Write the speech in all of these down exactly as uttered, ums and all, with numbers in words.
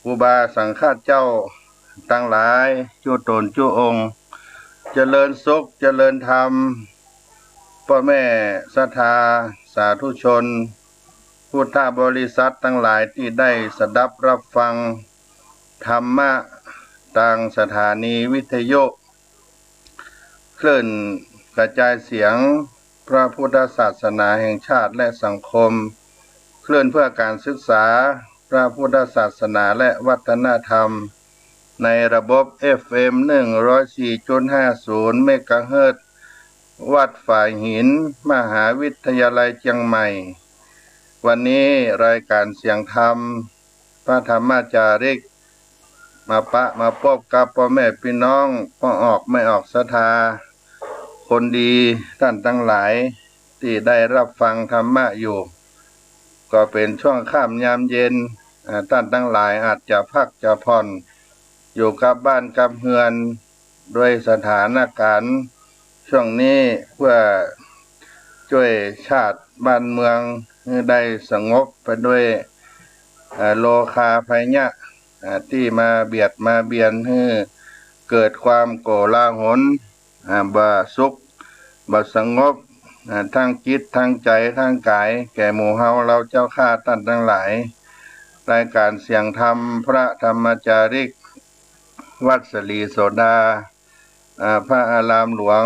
ครูบาสังฆเจ้าตังหลาย จุ๊ต๋นจุ๊องค์ เจริญสุขเจริญธรรม ป้อแม่ศรัทธาสาธุชน พุทธบริษัทตังหลายตี้ได้สดับฮับฟังธรรมะตางสถานีวิทยุ คลื่นกระจายเสียงพระพุทธศาสนาแห่งชาติและสังคม คลื่นเพื่อการศึกษาพระพุทธศาสนาและวัฒนธรรม ในระบบ เอฟเอ็ม หนึ่งร้อยสี่จุดห้าศูนย์ เมกะเฮิรตซ์ วัดฝายหิน มหาวิทยาลัยเจียงใหม่ วันนี้รายการเสียงธรรม พระธรรมจาริก มาปะมาปบกับป้อแม่ปี้น้อง ป้อออกแม่ออกศรัทธา คนดีต้านตังหลาย ตี้ได้ฮับฟังธรรมะอยู่ ก็เป๋นช่วงค่ำยามเย็น อ่า ต้านตังหลายอาจจะพักจะผ่อน อยู่กับบ้านกับเฮือน โดยสถานการณ์ช่วงนี้ เพื่อจ้วยชาติบ้านเมืองหื้อได้สงบไปด้วย เอ่อ โรคาภัยยะ อ่า ตี้มาเบียดมาเบียนหื้อเกิดความโกลาหล อ่า บ่สุข บ่สงบ อ่า ทั้งจิตทั้งใจ๋ทั้งก๋าย แก่หมู่เฮาเฮาเจ้าข้าต้านตังหลาย รายการเสียงธรรมพระธรรมจาริก วัดศรีโสดา อ่า พระอารามหลวง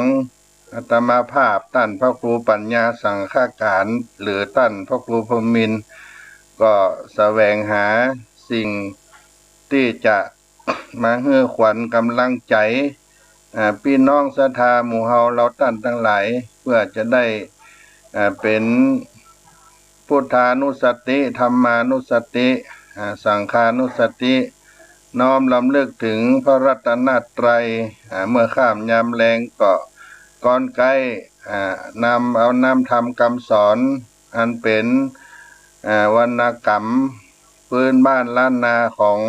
อาตมาภาพต้านพระครูปัญญาสังฆการ หรือต้านพระครูพรหมินทร์ ก็แสวงหาสิ่งตี้จะมาหื้อขวัญก๋ำลังใจ๋ อ่า ปี้น้องศรัทธาหมู่เฮาเฮาต้านตังหลาย เพื่อจะได้ อ่า เป๋น พุทธานุสติ ธัมมานุสติ อ่า สังฆานุสติ น้อมรำลึกเถิงพระรัตนตรัย อ่า เมื่อค่ำยามแลงก็ก๊อนไก๊ อ่า นำเอาน้ำธรรมกำสอน อันเป๋น อ่า วรรณกรรม พื้นบ้านล้านนาของ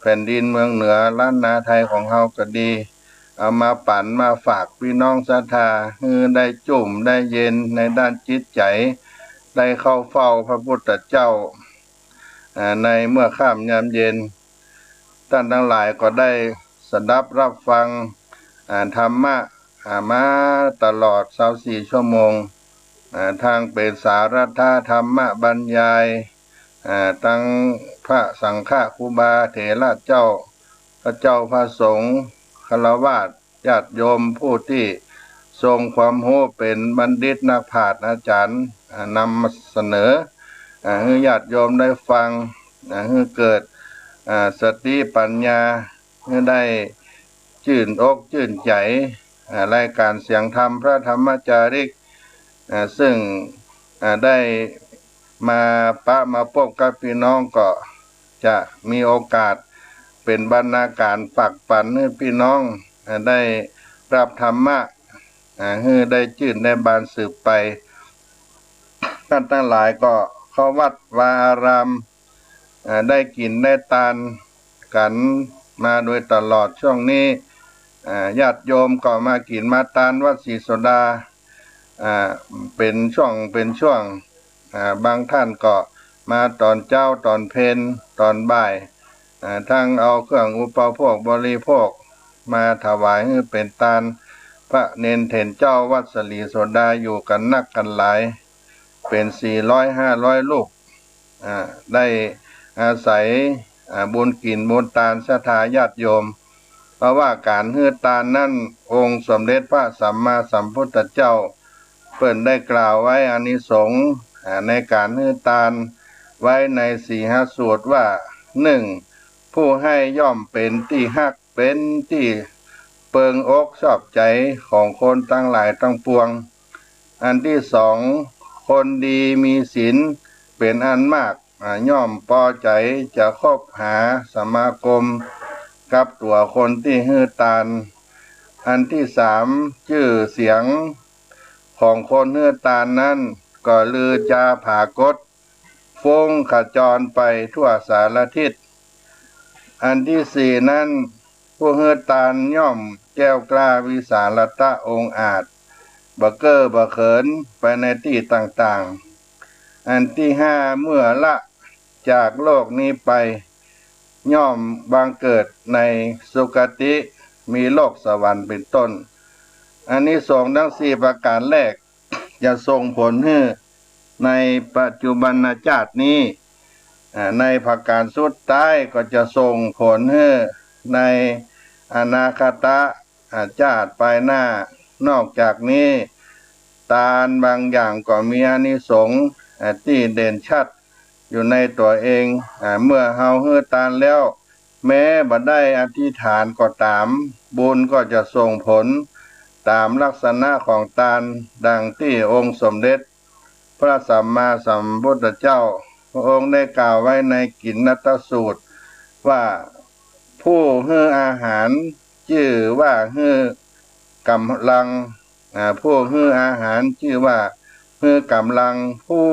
แผ่นดินเมืองเหนือล้านนาไทยของเฮาก็ดี เอามาปั๋นมาฝากปี้น้องศรัทธา หื้อได้จุ่มได้เย็นในด้านจิตใจ๋ ได้เข้าเฝ้าพระพุทธเจ้า อ่า ในเมื่อค่ำยามเย็น ต้านตังหลายก็ได้สดับฮับฟัง อ่า ธรรมะ อ่า มาตลอดซาวสี่ชั่วโมง อ่า ทั้งเป๋นสาธยธรรมบรรยาย อ่า ตังพระสังฆะครูบาเถระเจ้า พระเจ้าพระสงฆ์ ฆราวาสญาติโยมผู้ตี้ทรงความฮู้เป๋นบัณฑิตนักปราชญ์อาจ๋ารย์ อ่า นำมาเสนอ อ่า หื้อญาติโยมได้ฟัง อ่า หื้อเกิด อ่า สติปัญญา หื้อได้จื้นอกจื้นใจ๋ อ่า รายการเสียงธรรมพระธรรมจาริก อ่า ซึ่ง อ่า ได้มาปะมาปบกับปี้น้องก็จะมีโอกาสเป๋นบรรณาการฝากปั๋นหื้อปี้น้อง อ่า ได้ฮับธรรมะ อ่า หื้อได้จื้นได้บานสืบไป ต้านตังหลายก็เข้าวัดวาอาราม อ่า ได้กิ๋นได้ตานกั๋นมาโดยตลอดช่วงนี้ อ่า ญาติโยมก็มากิ๋นมาตานวัดศรีโสดา อ่า เป๋นช่วงเป๋นช่วง อ่า บางต้านก็มาต๋อนเจ๊าต๋อนเพลต๋อนบ่าย อ่า ตังเอาเครื่องอุปโภคบริโภคมาถวายหื้อเป๋นตาน พระเณรเถรเจ้าวัดศรีโสดาอยู่กั๋นนักกั๋นหลาย เป๋นสี่ร้อยห้าร้อยรูป อ่า ได้อาศัย อ่า บุญกิ๋นบุญตานศรัทธาญาติโยม เพราะว่าก๋านหื้อตานนั้น องค์สมเด็จพระสัมมาสัมพุทธเจ้า เปิ้นได้กล่าวไว้อานิสงส์ อ่า ในก๋านหื้อตานไว้ในสีหสูตรว่า นึ่ง ผู้ให้ย่อมเป๋นตี้ฮัก เป๋นตี้เปิงอกชอบใจ๋ของคนตังหลายตังปวง อันตี้สอง คนดีมีศีลเป๋นอันมาก อ่า ย่อมปอใจ๋จะคบหาสมาคมกับตั๋วคนตี้หื้อตาน อันตี้สาม จื้อเสียงของคนหื้อตานนั้น ก็ลือจาผากฏ ฟุ้งขจรไปทั่วสารทิศ อันตี้สี่นั้น ผู้หื้อตานย่อมแกล้วกล้าวิสาหะตะองอาจ บ่เก้อบ่เขินไปในตี้ต่างๆ อันตี้ห้า เมื่อละจากโลกนี้ไป ย่อมบังเกิดในสุคติ มีโลกสวรรค์เป็นต้น อานิสงส์ตังสี่ประก๋านแรก จะส่งผลหื้อในปัจจุบันชาตินี้ อ่า ในประก๋านสุดท้ายก็จะส่งผลหื้อในอนาคตะ อ่า ชาติปายหน้า นอกจากนี้ ตานบางอย่างก็มีอานิสงส์ อ่า ตี้เด่นชัดอยู่ในตั๋วเอง อ่า เมื่อเฮาหื้อตานแล้ว แม้บ่ได้อธิษฐานก็ต๋าม บุญก็จะส่งผลต๋ามลักษณะของตาน ดังตี้องค์สมเด็จพระสัมมาสัมพุทธเจ้า พระองค์ได้กล่าวไว้ในกิณฑัตตสูตรว่า ผู้หื้ออาหารจื้อว่าหื้อก๋ำลัง อ่า ผู้หื้ออาหารจื้อว่าหื้อก๋ำลัง ผู้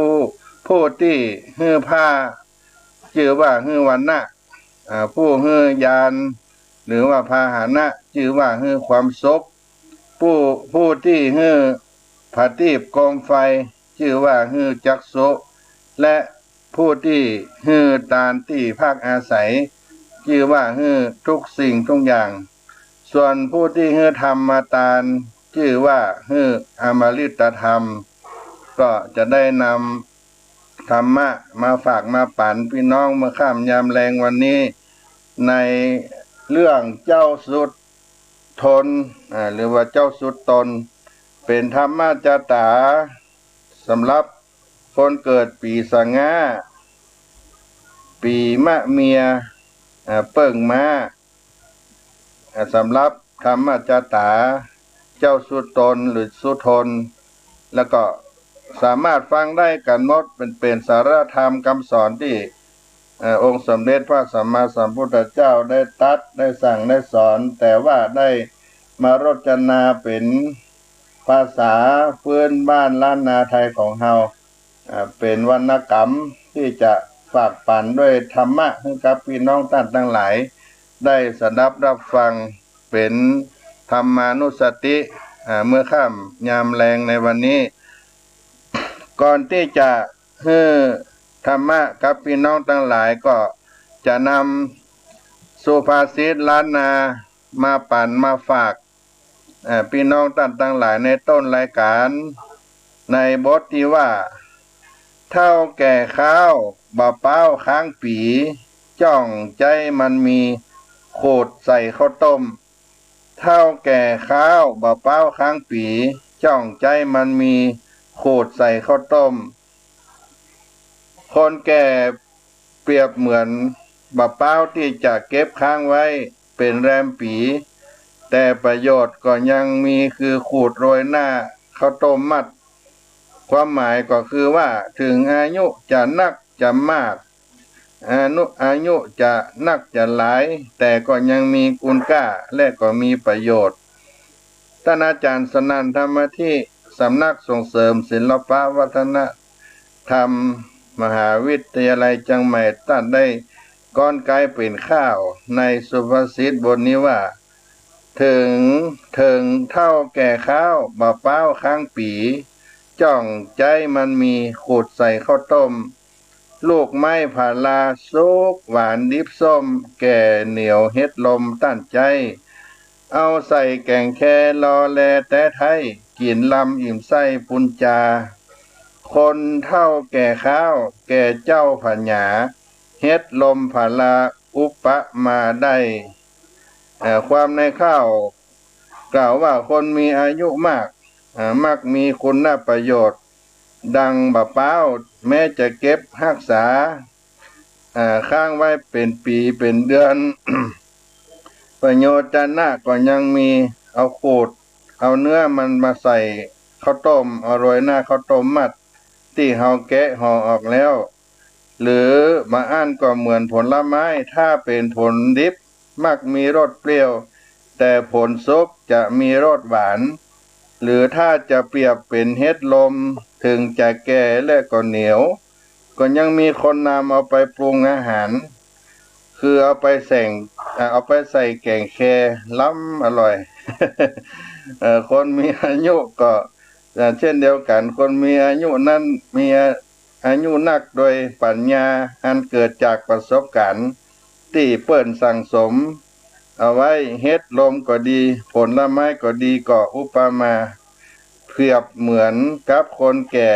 ผู้ตี้หื้อผ้าจื้อว่าหื้อวรรณะ อ่า ผู้หื้อญาณ หรือว่าพาหนะ จื้อว่าหื้อความสุข ผู้ ผู้ตี้หื้อผะตีปโกมไฟ จื้อว่าหื้อจักขุ และผู้ตี้หื้อตานตี้พักอาศัย จื้อว่าหื้อทุกสิ่งทุกอย่าง ส่วนผู้ตี้หื้อธรรมตาน จื้อว่าหื้ออมฤตธรรม ก็จะได้นำธรรมะมาฝากมาปั๋นปี้น้องเมื่อค่ำยามแลงวันนี้ ในเรื่องเจ้าสุดทน อ่า หรือว่าเจ้าสุดตน เป๋นธรรมจาต๋า สำหรับคนเกิดปี๋สะง้า ปี๋มะเมีย อ่า เปิ้งม้า อ่า สำหรับธรรมจาต๋า เจ้าสุดตนหรือสุดทน แล้วก็สามารถฟังได้กั๋นหมด เป๋น เป๋นสาระธรรมกำสอนตี้ เอ่อ องค์สมเด็จพระสัมมาสัมพุทธเจ้าได้ตรัส ได้สั่ง ได้สอน แต่ว่าได้มารจนาเป๋นภาษาพื้นบ้านล้านนาไทยของเฮา อ่า เป๋นวรรณกรรมตี้จะฝากปั๋นด้วยธรรมะหื้อกับปี้น้องต้านตังหลาย ได้สดับฮับฟัง เป๋นธรรมานุสติ อ่า เมื่อค่ำยามแลงในวันนี้ ก่อนตี้จะหื้อธรรมะกับปี้น้องตังหลาย ก็จะนำสุภาษิตล้านนามาปั๋นมาฝาก เอ่อ ปี้น้องต้านตังหลายในต้นรายก๋าน ในบทตี้ว่า เฒ่าแก่ข้าวบ่ป๊าวค้างปี๋ จ้องใจ๊มันมีขูดใส่ข้าวต้ม เฒ่าแก่ข้าวบ่ป๊าวค้างปี๋ จ้องใจ๊มันมีขูดใส่ข้าวต้ม คนแก่เปรียบเหมือนบ่ป๊าวตี้จะเก็บค้างไว้เป๋นแรมปี๋ แต่ประโยชน์ก็ยังมีคือขูดโรยหน้าข้าวต้มมัด ความหมายก็คือว่า เถิงอายุจะนักจะมาก อายุ อายุจะนักจะหลาย แต่ก็ยังมีคุณค่าและก็มีประโยชน์ ต้านอาจ๋ารย์สนั่น ธรรมธิ สำนักส่งเสริมศิลปะวัฒนธรรม มหาวิทยาลัยเจียงใหม่ ต้านได้ก๊อนกายเป๋นข้าวในสุภาษิตบทนี้ว่า เถิง เถิงเฒ่าแก่ข้าวบ่ป๊าวค้างปี๋ จ้องใจ๊มันมีขูดใส่ข้าวต้ม ลูกไม้ผาลาสุกหวานดิบส้ม แก่เหนียวเห็ดลมต้านใจ๊ เอาใส่แก๋งแคลอแลแต๊ไท้ กิ๋นลำอิ่มไส้ปูนจา คนเฒ่าแก่ข้าวแก่เจ๊าผะหยา เห็ดลมผาลาอุปมาได้ เอ่อ ความในข้าวกล่าวว่าคนมีอายุมาก เอ่อ มักมีคุณประโยชน์ ดังบ่ป๊าว แม้จะเก็บฮักษา เอ่อ ค้างไว้เป๋นปี๋เป๋นเดือน ประโยชน์จนะก็ยังมี เอาขูด เอาเนื้อมันมาใส่ข้าวต้ม เอาโรยหน้าข้าวต้มมัด ตี้เฮาแกะห่อออกแล้ว หรือบางอันก็เหมือนผลไม้ ถ้าเป๋นผลดิบมักมีรสเปรี้ยว แต่ผลสุกจะมีรสหวาน หรือถ้าจะเปรียบเป๋นเห็ดลม เถิงจะแก่และก็เหนียว ก็ยังมีคนนำเอาไปปรุงอาหาร คือเอาไปแส่ง เอ่อ เอาไปใส่แก๋งแค ลำอร่อย เอ่อ คนมีอายุก็ เอ่อ เช่นเดียวกั๋น คนมีอายุนั้นมีอา อายุนักโดยปัญญาอันเกิดจากประสบก๋ารณ์ ตี้เปิ้นสั่งสมเอาไว้ เห็ดลมก็ดี ผลไม้ก็ดี ก็อุปมาเปรียบเหมือนกับคนแก่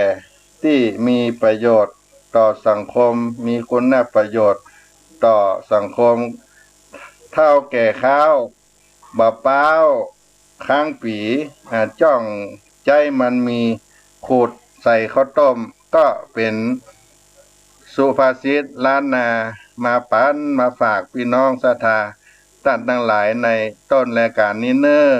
ตี้มีประโยชน์ต่อสังคม มีคุณประโยชน์ต่อสังคม เฒ่าแก่คาว บ่าป๊าวค้างปี๋ อ่า จ้องใจ๊มันมี ขูดใส่ข้าวต้ม ก็เป๋นสุภาษิตล้านนา มาปันมาฝากปี้น้องศรัทธาต้านตังหลายในต้นรายก๋านนี้เน่อ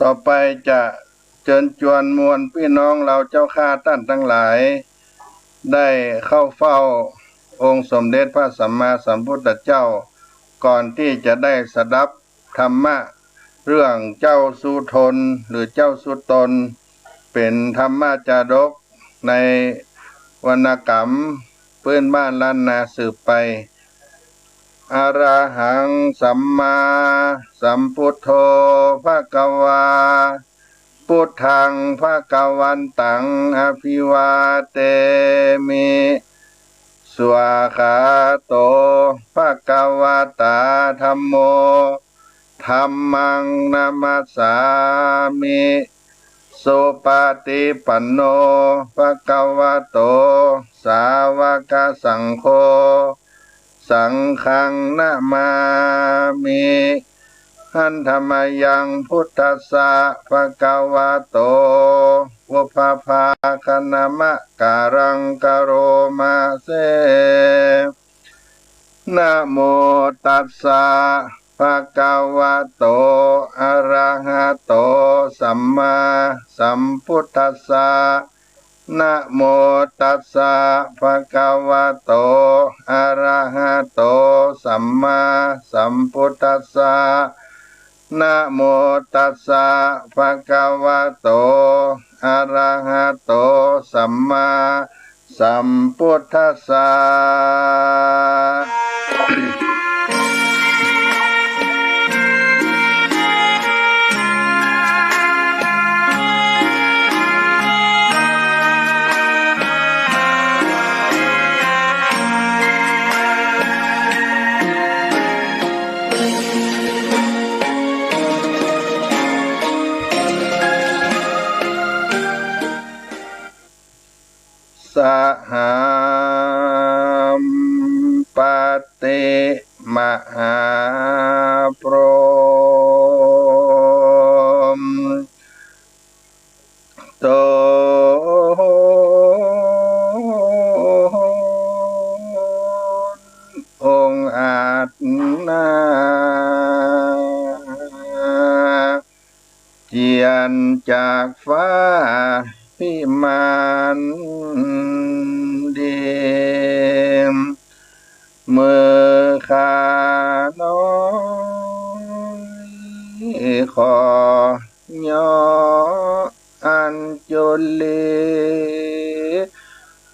ต่อไปจะเจิญจวนมวลปี้น้องเฮาเจ้าข้าต้านตังหลาย ได้เข้าเฝ้าองค์สมเด็จพระสัมมาสัมพุทธเจ้า ก่อนตี้จะได้สดับ ธรรมะเรื่องเจ้าสุทนหรือเจ้าสุตน เป๋นธรรมจาดกในวรรณกรรมปื๊นบ้านล้านนาสืบไป อะระหัง สัมมาสัมพุทโธ ภะคะวา พุทธัง ภะคะวันตัง อะภิวาเทมิ สวาคาโต ภะคะวะตา ธัมโม ธัมมัง นะมัสสามิ สุปะติปันโน ภะคะวะโต สาวะกะสังโฆ สังฆัง นะมามิ หันธะมะยัง พุทธัสสะ ภะคะวะโต ปุพพาคะนะมะกะรัง กะโรมาเส นะโมตัสสะ ภะคะวะโต อะระหะโต สัมมาสัมพุทธัสสะ นะโมตัสสะ ภะคะวะโต อะระหะโต สัมมาสัมพุทธัสสะ นะโมตัสสะ ภะคะวะโต อะระหะโต สัมมาสัมพุทธัสสะ สหัมปติ มหาพรหม ตนองค์อาจนา เจียรติจากฟ้าพิมานดิน มือข้าน้อยขอย่ออัญจุลี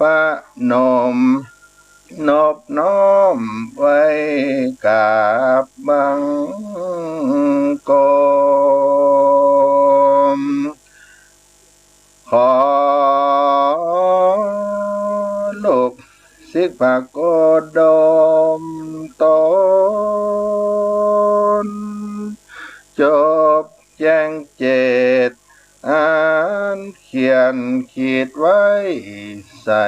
ประนมนบน้อมไหว้กราบบังคม ขอลูกศิษย์พระโคดมตน จบแจ้งเจต อันเขียนขีดไว้ใส่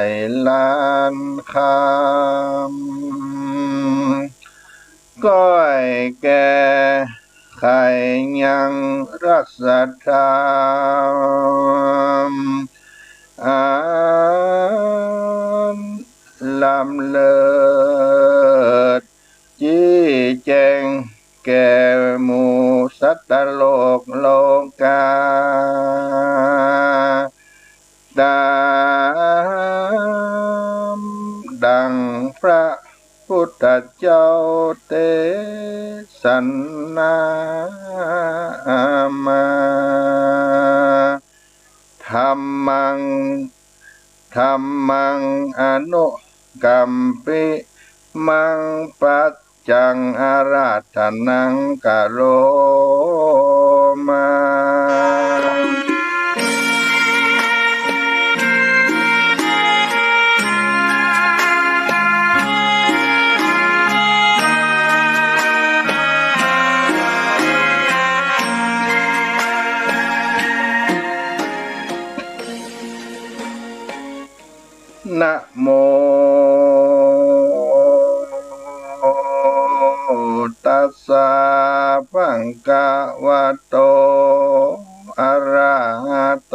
ลานคำ ก้อยแก่ไขยังรักษาธรรม อันล้ำเลิศ จี้แจงแก่หมู่สัตว์โลกโลกา ต๋ามดั่งพระ ทธเจ้าเตสนามา ธัมมัง ธัมมังอนุกัมปิมัง ปัจจังอาราธนังกะโรมา นะโมตัสสะ ภะคะวะโต อะระหะโต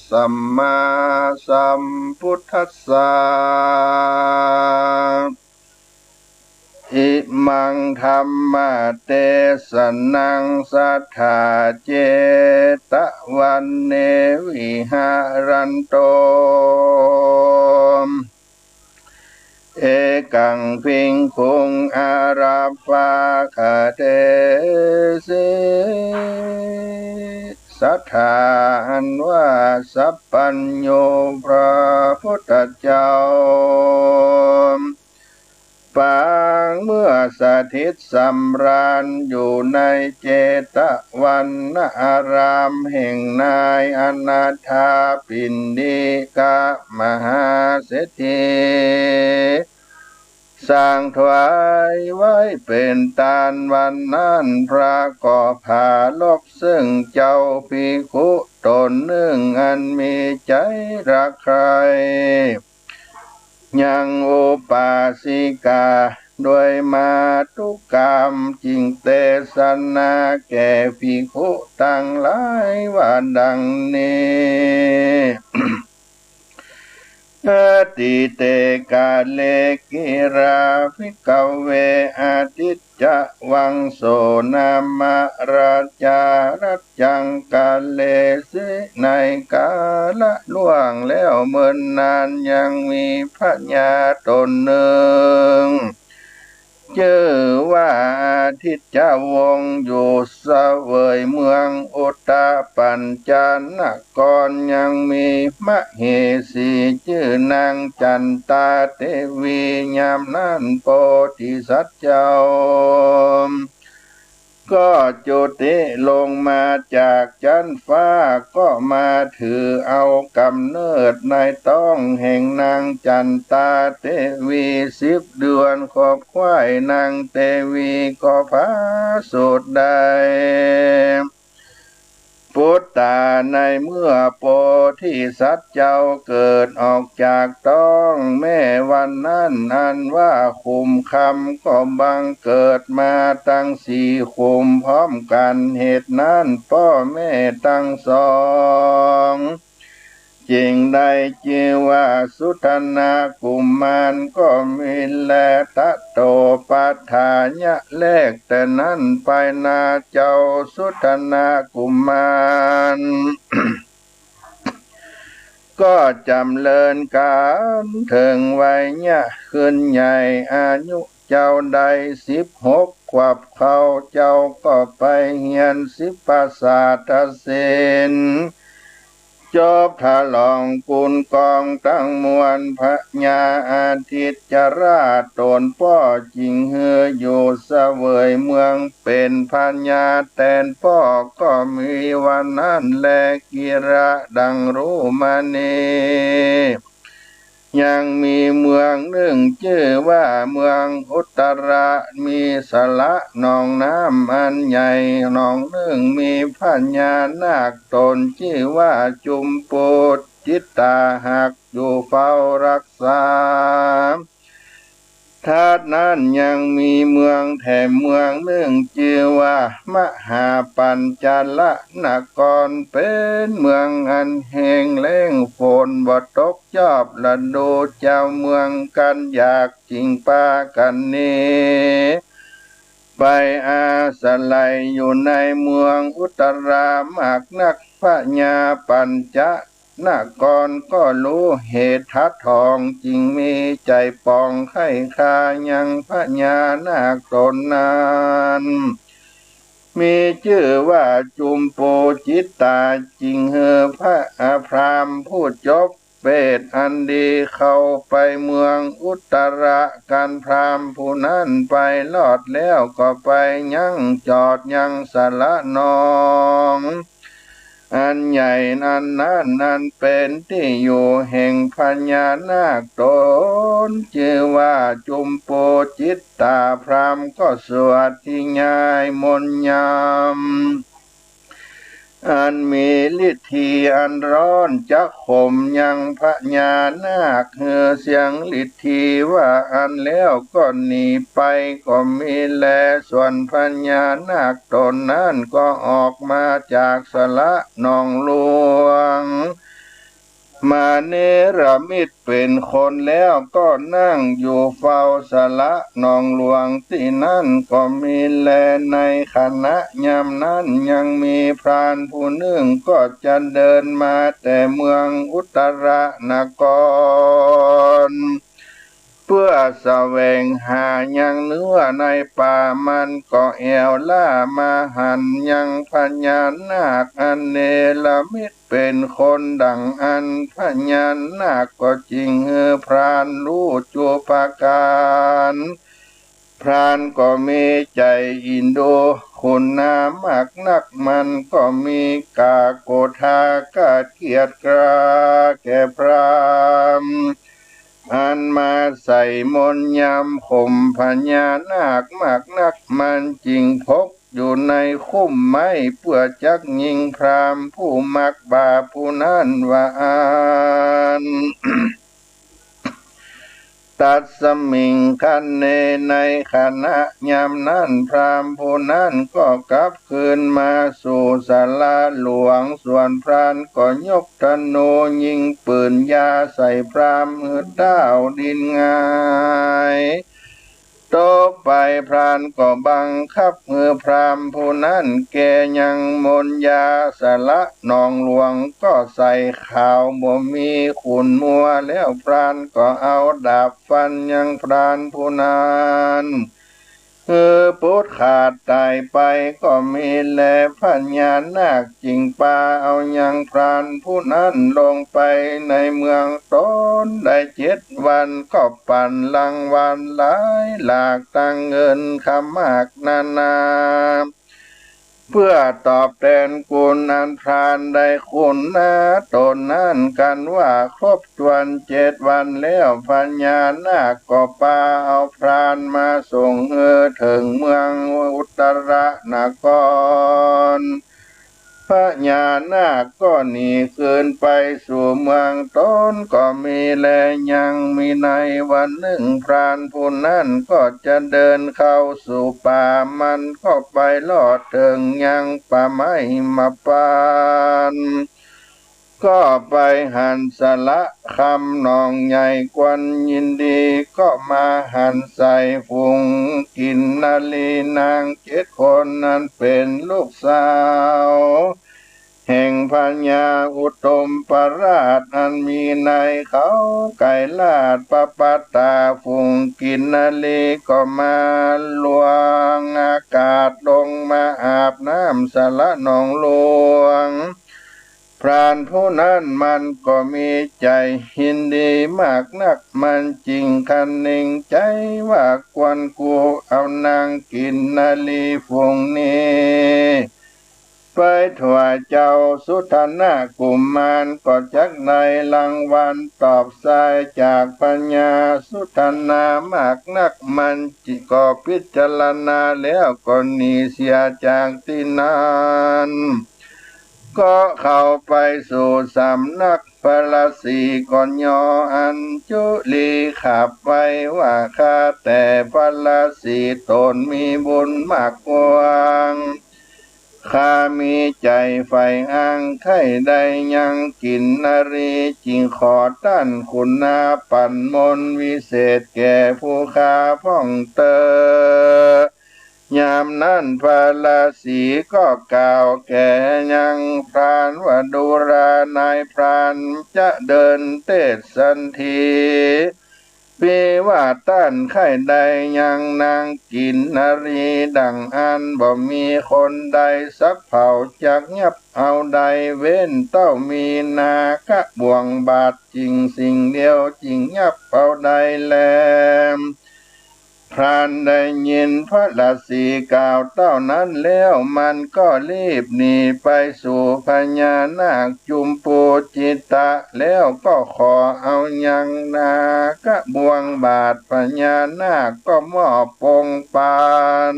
สัมมาสัมพุทธัสสะ อิมังธัมมะเตสะนัง สัตถาเจตะวันเน วิหะรันโต เอกังภิกขุง อารัพพะกะเตสิ สัตถาอันว่าสัพพัญญูพระพุทธเจ้า ปางเมื่อสถิตสำราญอยู่ในเจตวันนารามแห่งนายอนาถาปิณฑิกะมหาเศรษฐี สร้างถวายไว้เป๋นตานวันนั้น พระก็ผาลบซึ่งเจ้าภิกขุต๋นนึ่งอันมีใจ๋รักใคร่ ยังอุบาสิกาโดยมาตุกาม จึงเตสนาแก่ภิกขุตังหลายว่าดังนี้ อะทิเต กาเล กิรา ภิกขะเว อะทิจจวังโส นามะ ราชา รัจจัง กาเลสิ ในกาละล่วงแล้วเมินนาน ยังมีพญาต๋นนึ่ง จื้อว่าอาทิจจวงศ์ อยู่เสวยเมืองอุตตปัญจนคร ยังมีมเหสีจื้อนางจันตาเตวี ยามนั้นโพธิสัตว์เจ้า ก็จุติลงมาจากจั๊นฟ้า ก็มาถือเอาก๋ำเนิดในต๊องแห่งนางจันตาเตวี สิบเดือน ขบใคว่นางเตวีก็ผาสุดได้ ปุตตา ในเมื่อโพธิสัตว์เจ้าเกิดออกจากต๊องแม่วันนั้น อันว่าขุมคำ ก็บังเกิดมาตังสี่ขุมพร้อมกั๋น เหตุนั้นป้อแม่ตังสอง จึงได้จื้อว่าสุทนกุมารก็มีแล ตะโต ปัฏฐายะ แล แต่นั้นไปนาเจ้าสุทนกุมาร ก็จ๋ำเริญก๋านเถิงวัยยะขึ้นใหญ่ อายุเจ้าได้สิบหกขวบเข้า เจ้าก็ไปเฮียนสิปปะสาทศิลป์ จบถลองกุณกองตังมวล พญาอาทิจจราชต๋นป้อจึงหื้ออยู่เสวยเมืองเป๋นพญาแตนป้อ ก็มีวันนั้นแล กิระ ดังรู้มานี้ ยังมีเมืองนึ่งจื้อว่าเมืองอุตตระ มีสระหนองน้ำอันใหญ่หนองนึ่ง มีพญานาคต๋นจื้อว่าจุมปูจิตตาหักอยู่เฝ้ารักษา ถ้านั้นยังมีเมืองแถมเมืองนึ่งจื้อว่ามหาปัญจละนคร เป๋นเมืองอันแห้งแล้งฝนบ่ตก จอบฤดูเจ้าเมืองกั๋นอยาก จึงปากั๋นหนีไปอาศัยอยู่ในเมืองอุตตรามากนัก พญาปัญจ นกรก็ฮู้เหตุทัดท้อง จึงมีใจ๋ป่องใค่ฆ่ายังพญานาคต๋นนั้น มีจื้อว่าจุมปูจิตตา จึงหื้อพระ พราหมณ์ผู้จบ เปตอันดีเข้าไปเมืองอุตตระกัน พราหมณ์ผู้นั้นไปรอดแล้วก็ไปยังจอดยังสระหนองอันใหญ่อันนั้น อันเป๋นตี้อยู่แห่งพญานาคต๋นจื้อว่าจุมปูจิตตา พราหมณ์ก็สวดทิญญายมนต์ยำ อันมีฤทธีอันร้อนจักข่มยังพญานาค หื้อเสียงฤทธีว่าอั้นแล้วก็หนีไปก็มีแล ส่วนพญานาคต๋นนั้นก็ออกมาจากสระหนองหลวง มาเนรมิตเป๋นคนแล้วก็นั่งอยู่เฝ้าสระหนองหลวงตี้นั้นก็มีแล ในขณะยามนั้นยังมีพรานผู้นึ่งก็จะเดินมาแต่เมืองอุตตรนคร เปื้อแสวงหายังเนื้อในป่า มันก็แอ่วล้ามาหันยังพญานาคอันเนรมิต เป๋นคนดังอั้น พญานาคก็จึงหื้อพรานฮู้จุปการ พรานก็มีใจ๋อินดูขุนนามากนัก มันก็มีกาโกธาฆาตเกียจคร้านแก่พราหมณ์ อันมาใส่มนต์ยำข่มพญานาคมากนัก มันจึงพก อยู่ในคุ้มไม้ เปื้อจักยิงพราหมณ์ผู้มักบาปผู้นั้นว่าอั้น ตัสมิงคันเน ในขณะยามนั้น พราหมณ์ผู้นั้นก็กลับคืนมาสู่สระหลวง ส่วนพรานก็ยกธนูยิงปืนยาใส่พราหมณ์หื้อต้าวดินหงาย ตกไป พรานก็บังคับหื้อพราหมณ์ผู้นั้นแก่ยังมนต์ยาสระหนองหลวง ก็ใส่ขาวบ่มีขุ่นมัว แล้วพรานก็เอาดาบฟันยังพรานผู้นั้น หื้อปุดขาดต๋ายไปก็มีแล พญานาคจึงปาเอายังพรานผู้นั้นลงไปในเมืองต๋นได้เจ็ดวัน ก็ปั๋นรางวัลหลายหลาก ตังเงินคำมากนานา เปื้อตอบแตนคุณอันพรานได้คุณนาต๋นนั้น กันว่าครบถ้วนเจ็ดวันแล้ว พญานาคก็ปาเอาพรานมาส่งหื้อเถิงเมืองอุตตรนคร พญานาคก็หนีคืนไปสู่เมืองต๋นก็มีแล ยังมีในวันนึ่ง พรานผู้นั้นก็จะเดินเข้าสู่ป่า มันก็ไปรอดเถิงยังป่าไม้หิมพานต์ ก็ไปหันสระคำหนองใหญ่ ควันยินดีก็มาหันใส่ฝูงกินนรีนางเจ็ดคน นั้นเป๋นลูกสาว แห่งพญาอุตตมปราช อันมีในเขาไกรลาดปปัตตา ฝูงกินนรีก็มาลวงอากาศลงมาอาบน้ำสระหนองหลวง พรานผู้นั้นมันก็มีใจ๋ยินดีมากนัก มันจึงคะเนงใจ๋ว่าควรกูเอานางกินนรีฝูงนี้ ไปถวายเจ้าสุทัณณกุมาร ก็จักได้รางวัลตอบสายจากพญาสุทัณณามากนัก มันจิก็พิจารณาแล้วก็หนีเสียจากตี้นั้น ก็เข้าไปสู่สำนักพระราศี ก็ยออัญจุลีขับไหว้ว่า ข้าแต่พระราศี ต๋นมีบุญมากกว้าง ข้ามีใจ๋ใฝ่อ้างใค่ได้ยังกินนรี จึงขอต้านคุณนาปั๋นมนต์วิเศษแก่ผู้ข้าพ่องเต๊อะ ยามนั้นพระราศีก็กล่าวแก่ยังพรานว่า ดูรา นายพรานจะเดินเตสสันที ปีว่าต้านใค่ใดยังนางกินนรี ดั่งอั้นบ่มีคนใดสักเผ่าจักยับเอาได้ เว้นเต้ามีนาคบ่วงบาท สิ่งสิ่งเดียวจึงยับเอาได้แล พรานได้ยินพระราศีกล่าวเต้านั้นแล้ว มันก็รีบหนีไปสู่พญานาคจุมปูจิตะ แล้วก็ขอเอายังนาคบ่วงบาท พญานาคก็มอบปงปาน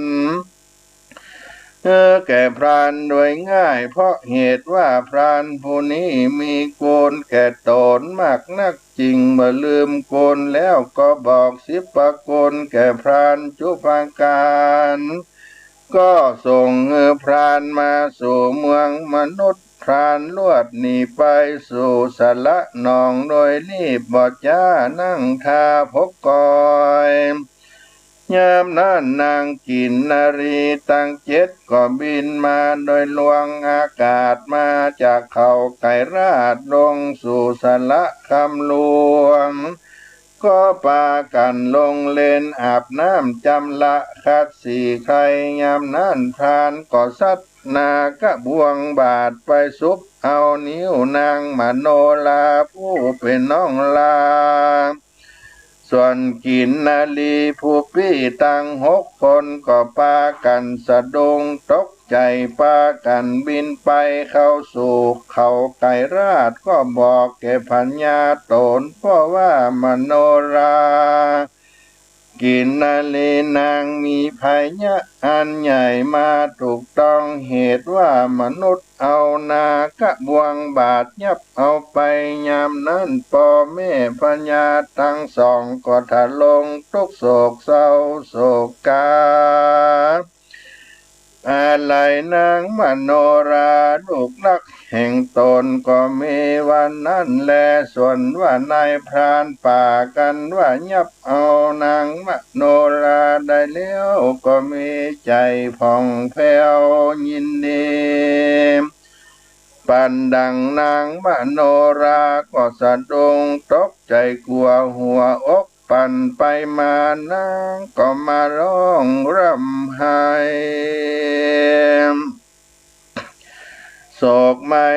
เออ แก่พรานโดยง่าย เพราะเหตุว่าพรานผู้นี้มีกุณแก่ต๋นมากนัก จึงบ่ลืมกุณ แล้วก็บอกสิบประกุณแก่พรานจุปกาณ ก็ส่งเออพรานมาสู่เมืองมนุษย์ พรานลวดหนีไปสู่สระหนองโดยรีบ บ่จ๊านั่งท่าพกกอย ยามนั้นนางกินนรีตังเจ็ดก็บินมาโดยลวงอากาศ มาจากเขาไกรราชลงสู่สระคำหลวง ก็ปากั๋นลงเลนอาบน้ำจำระขัดสีไคล ยามนั้นพรานก็ซัดนาคบ่วงบาทไปสุบเอานิ้วนางมโนราผู้เป๋นน้องลา ส่วนกิ๋นนรีผู้ปี้ตังหกคนก็ปากั๋นสะดุ้งตกใจ๋ ปากั๋นบินไปเข้าสู่เขาไกรราช ก็บอกแก่พญาต๋น เพราะว่ามโนรา กิ๋นนรีนางมีภัยะอันใหญ่มาถูกต้อง เหตุว่ามนุษย์เอานาคบ่วงบาทยับเอาไป ยามนั้นป้อแม่พญาตังสองก็ทรงทุกข์โศกเศร้าโศกกา อาลัยนางมโนราลูกรักแห่งต๋น ก็มีวันนั้นแล ส่วนว่านายพรานป่ากั๋นว่ายับเอานางมโนราได้แล้ว ก็มีใจ๋ผ่องแผ้วยินดี ปันดังนางมโนราก็สะดุ้งตกใจ๋กั๋วหัวอก ปั่นไปมานางก็มาร้องร่ำไห้ โศกไม้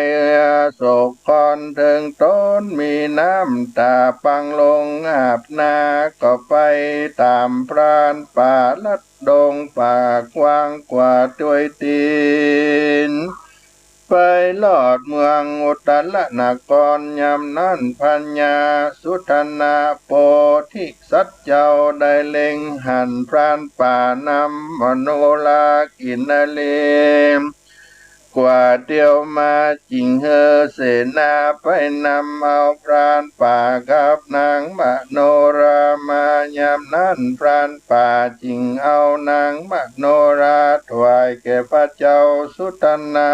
โศกครวญเถิงต๋น มีน้ำต๋าปังลงอาบหน้า ก็ไปต๋ามพรานป่าลัดดงป่ากว้างกว่าตวยตี๋น ไปฮอดเมืองอุตตรนคร ยามนั้นพญาสุทัณณโพธิสัตว์เจ้าได้เล็งหันพรานป่านำมโนรากิ๋นนรี กว่าเตียวมาจึงหื้อเสนาไปนำเอาพรานป่ากับนางมโนรามา ยามนั้นพรานป่าจึงเอานางมโนราถวายแก่พระเจ้าสุทัณณะ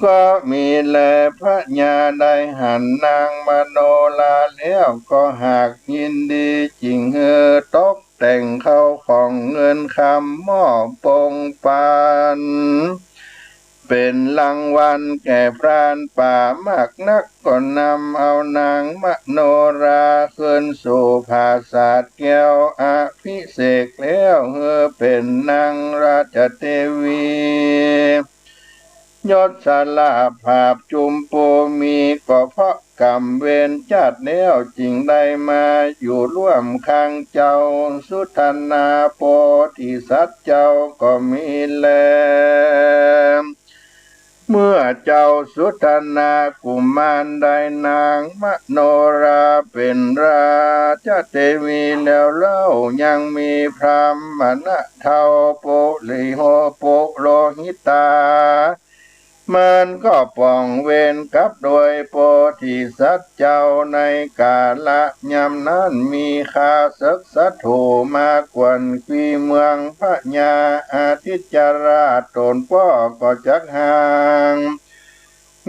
ก็มีแลพญาได้หันนางมโนราแล้ว ก็หากยินดีจึงหื้อตกแต่งเข้าของเงินคำมอบปงปาน เป๋นรางวัลแก่พรานป่ามากนัก ก็นำเอานางมโนราคืนสู่ผาสาทแก้ว อภิเษกแล้วหื้อเป๋นนางราชเทวี ยศสละผาบจุมปูมี ก็เพราะกรรมเวรจาติแล้ว จึงได้มาอยู่ร่วมข้างเจ้าสุทัณณโพธิสัตว์เจ้าก็มีแล เมื่อเจ้าสุทัณณกุมารได้นางมโนราเป๋นราชเทวีแล้วเล่า ยังมีพราหมณะเฒ่าปุริโหปุโรหิตา มันก็ป่องเวรกับโดยโพธิสัตว์เจ้า ในกาละยามนั้นมีข้าศึกศัตรูมากวนกีเมืองพญาอาทิจจราช ต๋นป้อก็จักห่าง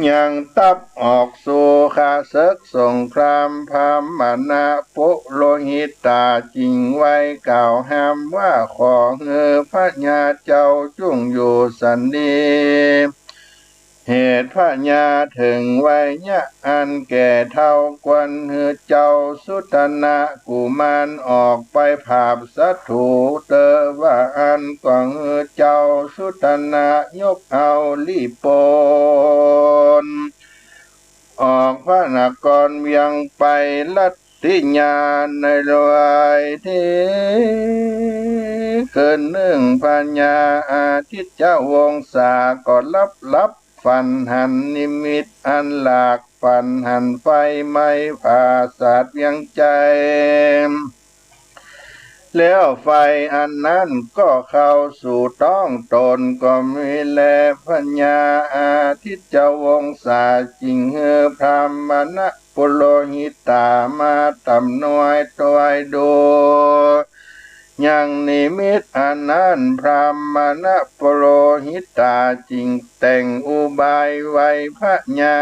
ยังตั๊บออกสู่ข้าศึกสงคราม พราหมณปุโรหิตาจึงไหว้กล่าวห้ามว่า ขอหื้อพญาเจ้าจุ่งอยู่สันติ เหตุพญาเถิงวัยยะอันแก่เฒ่า ควรหื้อเจ้าสุทัณณะกุมารออกไปผาบศัตรูเตอว่าอั้น ก็หื้อเจ้าสุทัณณะยกเอาลีปน ออกพระนครเวียงไป รัตติยาในวัยเที่ยงคืนหนึ่ง พญาอาทิตยวงศาก็หลับหลับฝันหันนิมิตอันหลาก ฝันหันไฟไหม้ปราสาทเวียงไชย แล้วไฟอันนั้นก็เข้าสู่ต๊องตนก็มีแล พญาอาทิตยวงศาจึงหื้อพราหมณปุโรหิตามาตำนวยตวยดูยังนิมิตอันนั้น พราหมณปุโรหิตาจึงแต่งอุบายไหว้พญา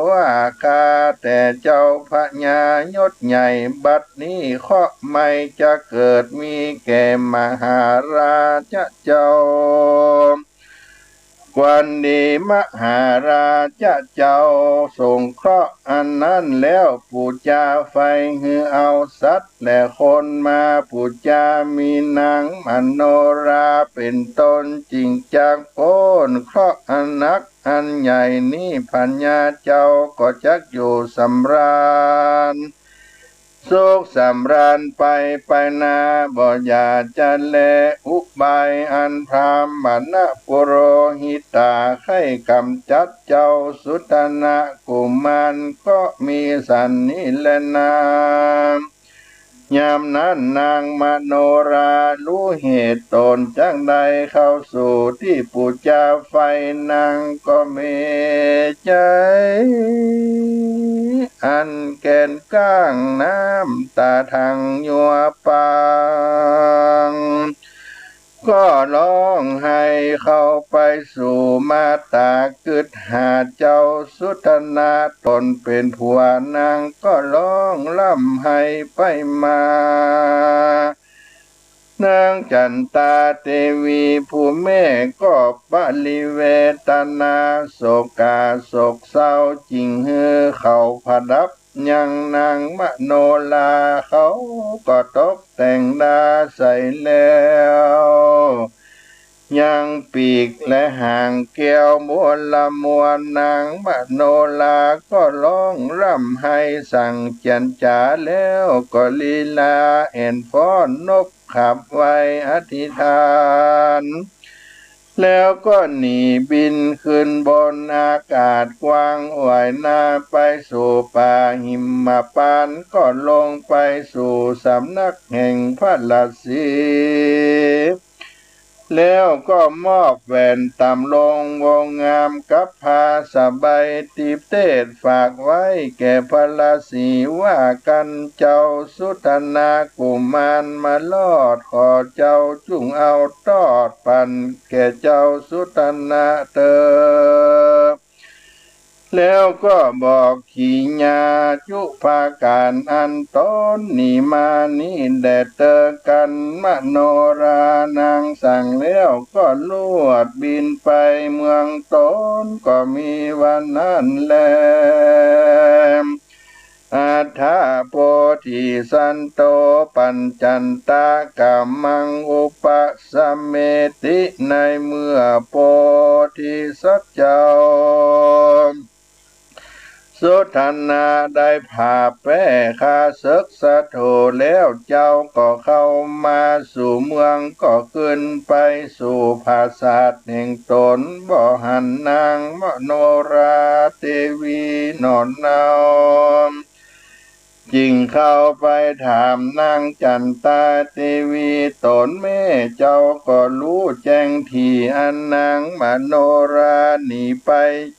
ว่า ข้าแต่เจ้าพญายศใหญ่ บัดนี้เคราะห์ไม่จะเกิดมีแก่มหาราชเจ้า ควรดีมหาราชเจ้าสงเคราะห์อันนั้นแล้ว ปู๋จาไฟหื้อเอาสัตว์และคนมาปู๋จา มีนางมโนราเป็นต้น จึงจักป๊นเคราะห์อันหนักอันใหญ่นี้ พญาเจ้าก็จักอยู่สำราญ สุขสำราญไปไปนา บ่อย่าจะแล อุบายอันพราหมณปุโรหิตาใค่กำจัดเจ้าสุทัณณกุมารก็มีสันนี้แลนา ยามนั้นนางมโนราฮู้เหตุต๋นจักได้เข้าสู่ตี้ปู๋จาไฟ นางก็มีใจ๋อันแกนก้าง น้ำต๋าทังยัวปาง ก็ฮ้องไห้เข้าไปสู่มาต๋ากึ๊ดหาเจ้าสุทัณณะต๋นเป๋นผัว นางก็ฮ้องร่ำไห้ไปมา นางจันตาเตวีผู้แม่ก็ปริเวทนาโศกาโศกเศร้า จึงหื้อเขาผดับยังนางมโนราเขาก็ตกแต่งดาใส่แล้ว ยังปีกและหางแก้วบัวละมวล นางมโนราก็ฮ้องร่ำไห้สั่งเจียนจ๋า แล้วก็ลีลาแอ่นฟ้อนนกขับไว้อธิษฐาน แล้วก็หนีบินขึ้นบนอากาศกว้าง ไหว้นาไปสู่ป่าหิมพานต์ ก็ลงไปสู่สำนักแห่งพระราศี แล้วก็มอบแหวนต๋ำลงวงงามกับผ้าสบาย ติเตศฝากไว้แก่พระราศีว่า กันเจ้าสุทัณณกุมารมาลอด ขอเจ้าจุ่งเอาตอดปั๋นแก่เจ้าสุทัณณะเตอ แล้วก็บอกกิริยาจุปการอันต๋นหนีมานี้แด่เตอ กันมโนรานางสั่งแล้วก็ลวดบินไปเมืองต๋น ก็มีวันนั้นแล อัฏฐโปธิสัตว์โต ปัญจันตะกัมมังอุปสมเมติ ในเมื่อโพธิสัตว์เจ้าสุทัณณะได้ผาบแป๊ข้าศึกศัตรูแล้ว เจ้าก็เข้ามาสู่เมือง ก็ขึ้นไปสู่ผาสาทแห่งต๋น บ่หันนางมโนราเตวีหนอเนา จึงเข้าไปถามนางจันตาเตวีต๋นแม่ เจ้าก็ฮู้แจ้งตี้อันนางมโนราหนีไป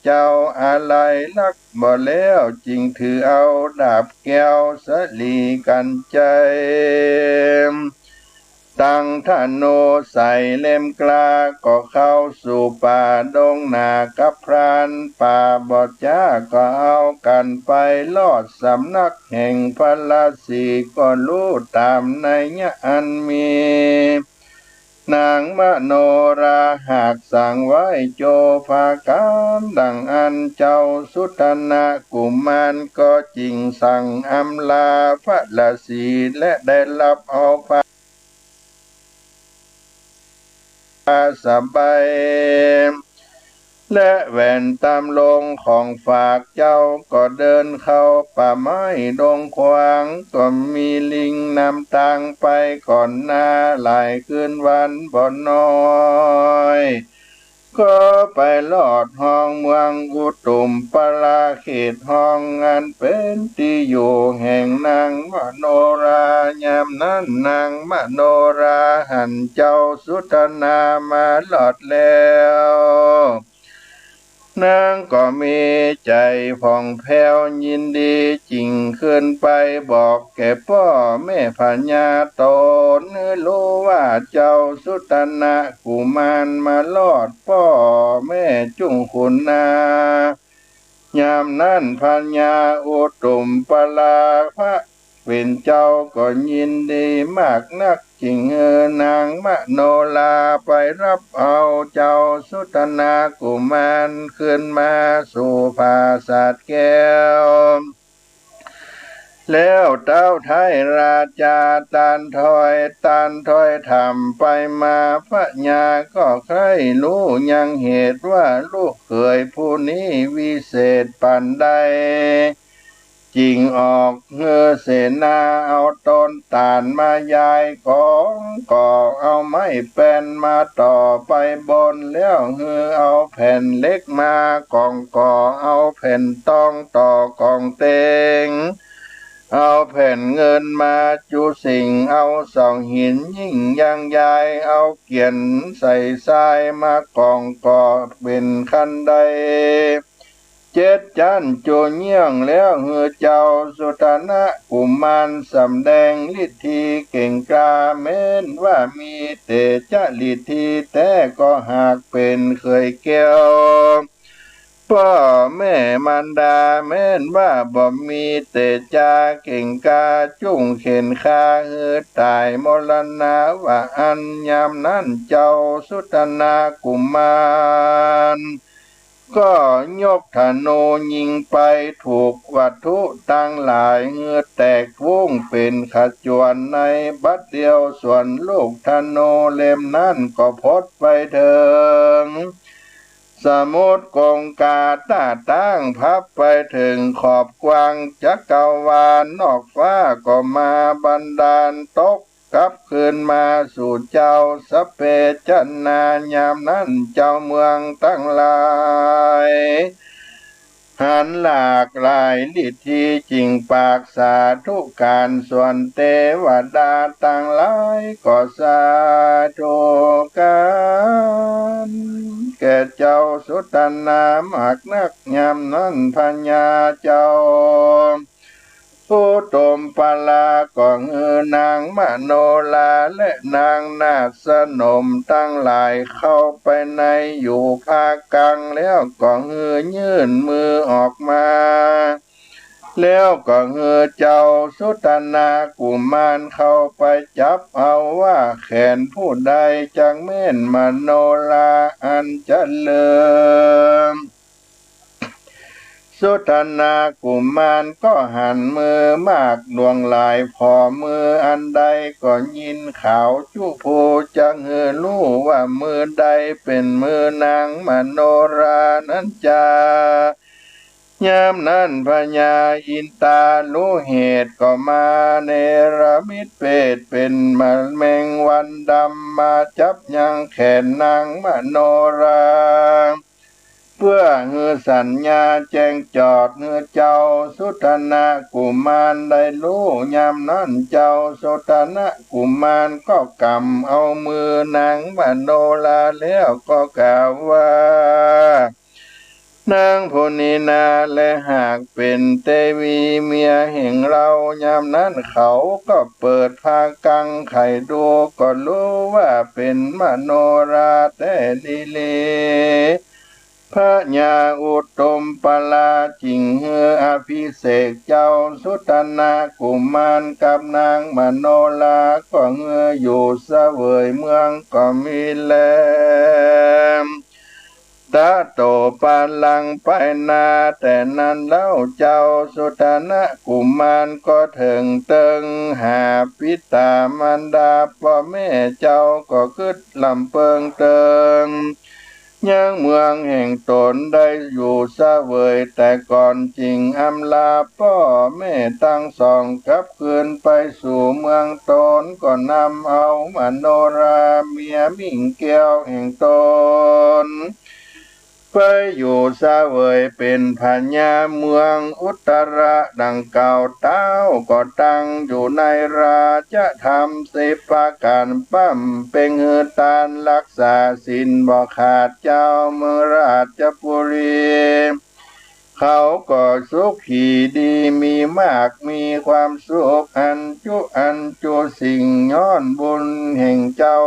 เจ้าอาลัยฮักบ่แล้ว จึงถือเอาดาบแก้วสะหลีกัญไชย ตัง ธนูใส่เล็มกล้า ก็เข้าสู่ป่าดงนากับพราน ป่าบ่จ๊าก็เอากั๋นไป รอดสำนักแห่งพระราศี ก็ฮู้ต๋ามนัยยะอันมี นางมโนราหากสั่งไว้ โจพากั๋นดังอั้น เจ้าสุทัณณกุมารก็จึงสั่งอำลาพระราศี และได้รับเอาผ้า สบาย และแหวนตำลงของฝาก เจ้าก็เดินเข้าป่าไม้ดงขวาง ก็มีลิงนำตางไปก่อนหน้า หลายคืนวันบ่น้อย ก็ไปฮอดห้องเมืองอุตุมปราเขต ห้องอันเป๋นตี้อยู่แห่งนางมโนรา ยามนั้นนางมโนราหันเจ้าสุทัณณามาฮอดแล้ว นางก็มีใจ๋ผ่องแผ้วยินดี จึงขึ้นไปบอกแก่ป้อแม่พญาต๋น หื้อฮู้ว่าเจ้าสุทัณณกุมารมาฮอดป้อแม่จุ่งขุนนา ยามนั้นพญาอุตุมปราพระเป๋นเจ้าก็ยินดีมากนัก จึงหื้อนางมโนราไปฮับเอาเจ้าสุทัณณกุมารขึ้นมาสู่ปราสาทแก้ว แล้วเต๊าไท้ราจาต้านถ้อย ต้านถ้อยถามไปมา พญาก็ใคร่ฮู้ยังเหตุว่าลูกเขยผู้นี้วิเศษปานใด จึงออกหื้อเสนาเอาต้นตาลมายายก๋อง ก่อเอาไม้แป่นมาต่อไปบน แล้วหื้อเอาแผ่นเหล็กมาก๋อง ก่อเอาแผ่นตองต่อก๋องเต็ง เอาแผ่นเงินมาจุสิ่ง เอาเสาหินยิ่งยังยาย เอาเกี่ยนใส่ทรายมาก๋อง ก่อเป๋นคันได เจ็ดจั๊นจุเยียง แล้วหื้อเจ้าสุทัณณกุมารสำแดงฤทธิเก่งกล้า แม้นว่ามีเตจะฤทธิแต๊ก็หากเป๋นเขยแก้ว ป้อแม่มารดา แม้นว่าบ่มีเตจะเก่งกล้า จุ่งเข็นฆ่าหื้อต๋ายมรณะว่าอั้น ยามนั้นเจ้าสุทัณณกุมาร ก็ยกธนูยิงไปถูกวัตถุตังหลาย หื้อแตกฟุ้งเป๋นขจวนในบัดเดียว ส่วนลูกธนูเล่มนั้นก็พดไปเถิงสมุทรกงกา ต้าตั้งพับไปเถิงขอบกว้างจักรวาล นอกฟ้าก็มาบันดาลตก กลับคืนมาสู่เจ้าสัพเพชนายามนั้นเจ้าเมืองตังหลายหันหลากหลายฤทธิจึงปากสาธุก๋าน ส่วนเตวดาตังหลายก็สาธุก๋าน แก่เจ้าสุทัณณามากนัก ยามนั้นพญาเจ้า อุตุมปราก็หื้อนางมโนราและนางนาฏสนมตังหลายเข้าไปในอยู่ภาคกัง แล้วก็หื้อยื่นมือออกมา แล้วก็หื้อเจ้าสุทัณณกุมารเข้าไปจับเอาว่าแขนผู้ใดจักแม่นมโนราอันจะเลิม สุทัณณกุมารก็หันมือมากหลวงหลาย ผ่อมืออันใดก็ยินข่าวจุผู้จักหื้อฮู้ว่ามือใดเป๋นมือนางมโนรานั้นจา ยามนั้นพญาอินตาฮู้เหตุก็มาเนรมิตเปตเป๋นแมงวันดำมาจับยังแขนนางมโนรา เปื้อหื้อสัญญาแจ้งจอดหื้อเจ้าสุทัณณกุมารได้ฮู้ ยามนั้นเจ้าสุทัณณกุมารก็ก๋ำเอามือนางมโนราแล้วก็กล่าวว่า ม นางผู้นี้นา และหากเป๋นเตวีเมียแห่งเฮา ยามนั้นเขาก็เปิดผ้ากังไขดู ก็ฮู้ว่าเป๋นมโนราแต๊ดีหลี พญาอุตุมปราจึ่งหื้ออภิเษกเจ้าสุทัณณกุมารกับนางมโนรา ก็หื้ออยู่เสวยเมืองก็มีแล ตะโตปะลัง ไปหน้าแต่นั้นเล่า เจ้าสุทัณณกุมารก็เถิงเติงหาปิต๋ามารดาป้อแม่เจ้า ก็กึ๊ดลำเปิงเติงยังเมืองแห่งต๋นได้อยู่เสวยแต่ก่อน จึ่งอำลาป้อแม่ตังสอง กลับคืนไปสู่เมืองต๋น ก็นำเอามโนราเมียมิ่งแก้วแห่งต๋น ไปอยู่เสวยเป๋นพญาเมืองอุตระดังกล่าวเต้า ก็ตั้งอยู่ในราชธรรมสิบประก๋าน บำเพ็ญหื้อตาน รักษาศีลบ่ขาด เจ้าเมืองราชบุรี เขาก็สุขีดี มีมากมีความสุข อันจุอันจุสิ่ง ย้อนบุญแห่งเจ้า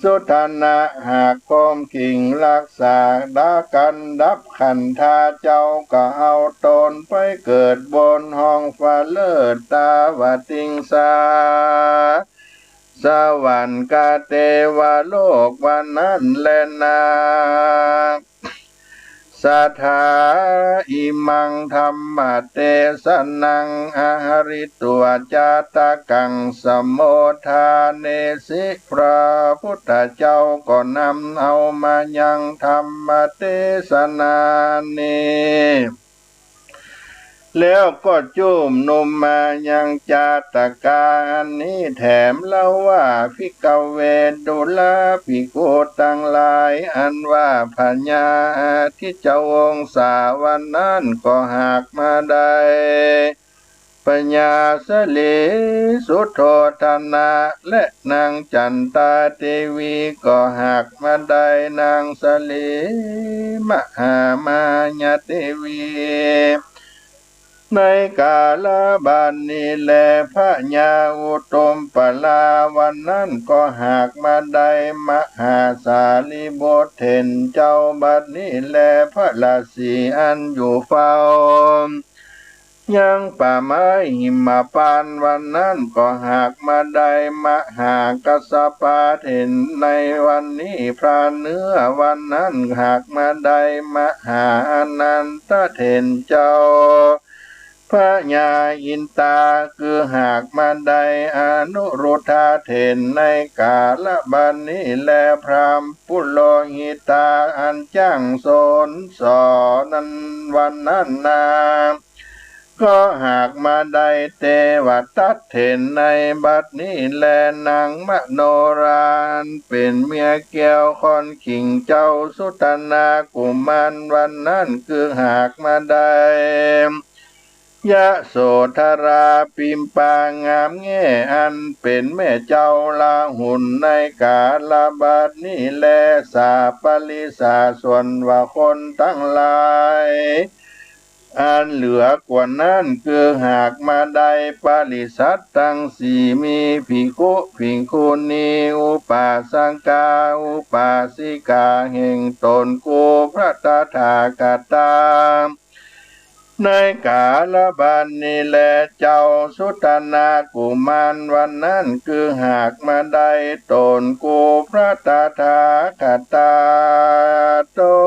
สุทัณณะ หากก้มกิ่งรักษาดากันดับขันธา เจ้าก็เอาต๋นไปเกิดบนห้องฟ้าเลิศ ตาวติงสา สวรรค์กะเตวโลก วันนั้นแลนา สัทธา อิมังธัมมเตสนัง อหริตวา จาตะกัง สโมทาเนสิ พระพุทธเจ้าก็นำเอามายังธรรมเตสนานี้ แล้วก็จุมนุมมายังจาตกาอันนี้แถมเล่าว่า ภิกขเว ดูราภิกขุตังหลาย อันว่าพญาอาทิจวงศาวันนั้นก็หากมาได้ พญาสลีสุโธทนะ และนางจันตาเตวีก็หากมาได้นางสลีมหามายาเตวี ในกาละบัดนี้แล พญาอุตุมปราวันนั้นก็หากมาได้มหาสารีบุตรเถรเจ้า บัดนี้แล พระราศีอันอยู่เฝ้า ยังป่าไม้หิมพานต์วันนั้นก็หากมาได้มหากัสสปะเถรในวันนี้ พระเนื้อวันนั้นหากมาได้มหาอานันทะเถรเจ้า พญาอินตาคือหากมาได้อนุรุทธะเถรในกาละบัดนี้แล พราหมณ์ปุโรหิตาอันจ้างสอนสอนนั้นวันนั้นนา ก็หากมาได้เตวทัตเถรในบัดนี้แล นางมโนราอันเป๋นเมียแก้วคอนขิงเจ้าสุทัณณกุมารวันนั้นคือหากมาได้ ยโสธราปิมปางามแง่ อันเป๋นแม่เจ้าลาหุลในกาละบัดนี้แล สาปริสา ส่วนว่าคนตังหลาย อันเหลือกว่านั้นคือหากมาได้ปริษัทตังสี่ มีภิกขุ ภิกขุณี อุปาสกา อุปาสิกา แห่งต๋นกูพระตถาคตา ในกาละบัดนี้แล เจ้าสุทัณณกุมารวันนั้นคือหากมาได้ต๋นกูพระตถาคตา ต๋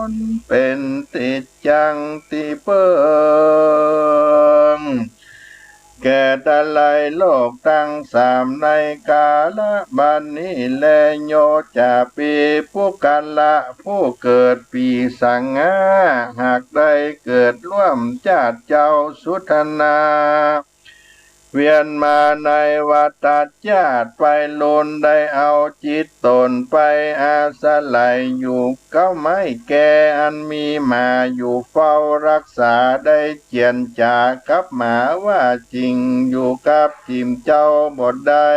นเป๋นตี้จั้งตี้เปิง แก่ตะไลโลกตังสามในกาละบัดนี้แล โยจะปีปุคคละ ผู้เกิดปี๋สง่า หากได้เกิดร่วมจาติเจ้าสุทัณณะ เวียนมาในวัฏฏะจาติ ไปลุนได้เอาจิตต๋นไปอาศัยอยู่เก๊าไม้แก่ อันมีหมาอยู่เฝ้ารักษา ได้เจียรจ๋ากับหมาว่า จิ่งอยู่กับจิ่มเจ้าบ่ได้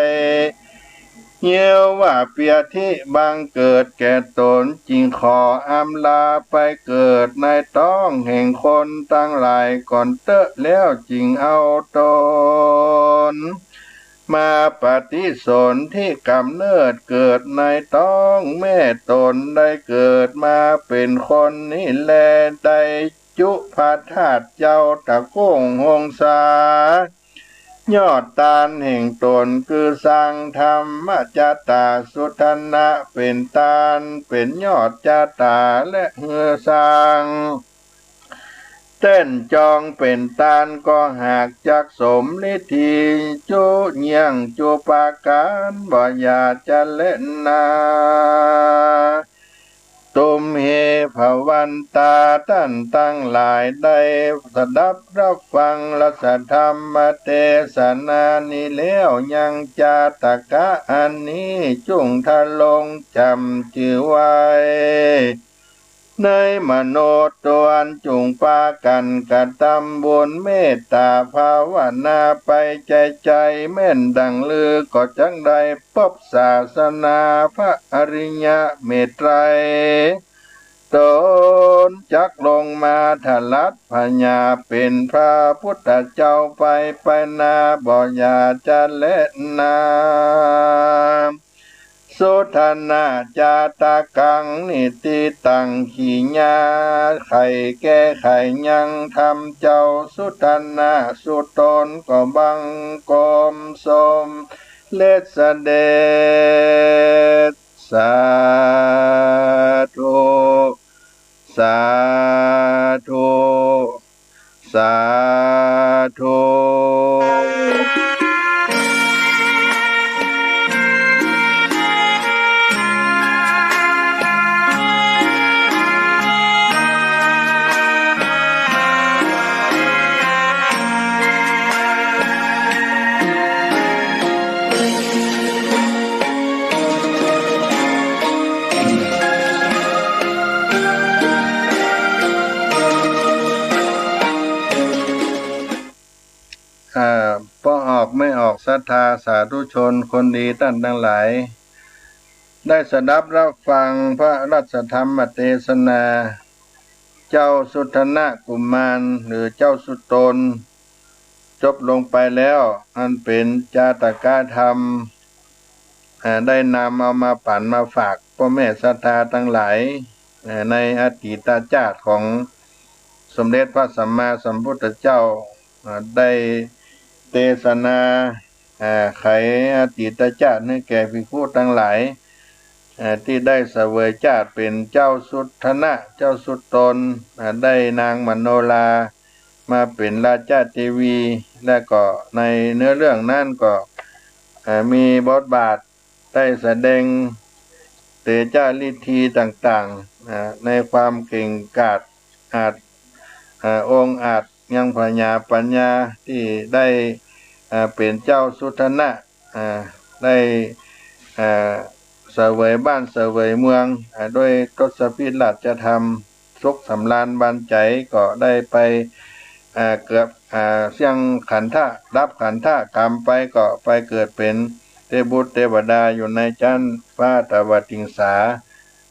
เยียะว่าเปียธิบังเกิดแก่ต๋น จึงขออำลาไปเกิดในต๊องแห่งคนตังหลายก่อนเต๊อะ แล้วจึงเอาต๋นมาปฏิสนธิกำเนิดเกิดในต๊องแม่ต๋น ได้เกิดมาเป๋นคนนี้แล ได้จุพระธาตุเจ้าตะโก้งหงสา ยอดตานแห่งต๋น คือสร้างธรรมจาตาสุทัณณะเป๋นตาน เป๋นยอดจาตา และหื้อสร้างเต้นจองเป๋นตาน ก็หากจักสมฤทธีจุเยี่ยงจุปาก๋าน บ่อย่าจะแลนา ตุมเห ภวันตา ต้านตังหลายได้สดับรับฟังรัสธรรมเตสนานี้แล้ว ยังจาตกะอันนี้จุ่งทะลงจ๋ำจื้อไว้ในมโนตน จุ่งปากั๋นกระตำบุญเมตต๋าภาวนาไปใจ๋ๆ แม่นดังลือ ก็จักได้ ปบศาสนาพระอริยะเมตไตร ต๋นจักลงมาถลัดพญาเป๋นพระพุทธเจ้าไปไปนา บ่อย่าจะแลนา สุทัณณะจาตกัง นิติตัง ขีญา ไขแก้ไขยังธรรมเจ้าสุทัณณะสุตน ก็บังคมสม เร็จเสด็จ สาธุ สาธุ สาธุ อ่า ป้อออกแม่ออกศรัทธาสาธุชนคนดีต้านตังหลาย ได้สดับรับฟังพระรัสธรรมเตสนา เจ้าสุทัณณะกุมาร หรือเจ้าสุตน จบลงไปแล้ว อันเป๋นจาตกธรรม อ่า ได้นำเอามาปั๋นมาฝากป้อแม่ศรัทธาตังหลาย อ่า ในอดีตจาติของสมเด็จพระสัมมาสัมพุทธเจ้า อ่า ได้เตสนา อ่า ไขอดีตจาติหื้อแก่ภิกขุตังหลาย อ่า ตี้ได้เสวยจาติเป๋นเจ้าสุทัณณะ เจ้าสุตน อ่า ได้นางมโนรา มาเป๋นราชาเตวี และก็ในเนื้อเรื่องนั้นก็ อ่า มีบทบาทได้แสดงเตจาฤทธีต่างๆ อ่า ในความเก่งกาจอาจ อ่า องอาจยังผญาปัญญาตี้ได้ อ่า เป๋นเจ้าสุทัณณะ อ่า ได้ อ่า เสวยบ้านเสวยเมือง อ่า ด้วยทศพิธราชธรรม สุขสำราญบานใจ๋ ก็ได้ไป อ่า เกือบ อ่า เสี้ยงขันธะ ดับขันธะกรรมไป ก็ไปเกิดเป๋นเทพบุตรเทวดาอยู่ในจั๊นฟ้าตวติงสา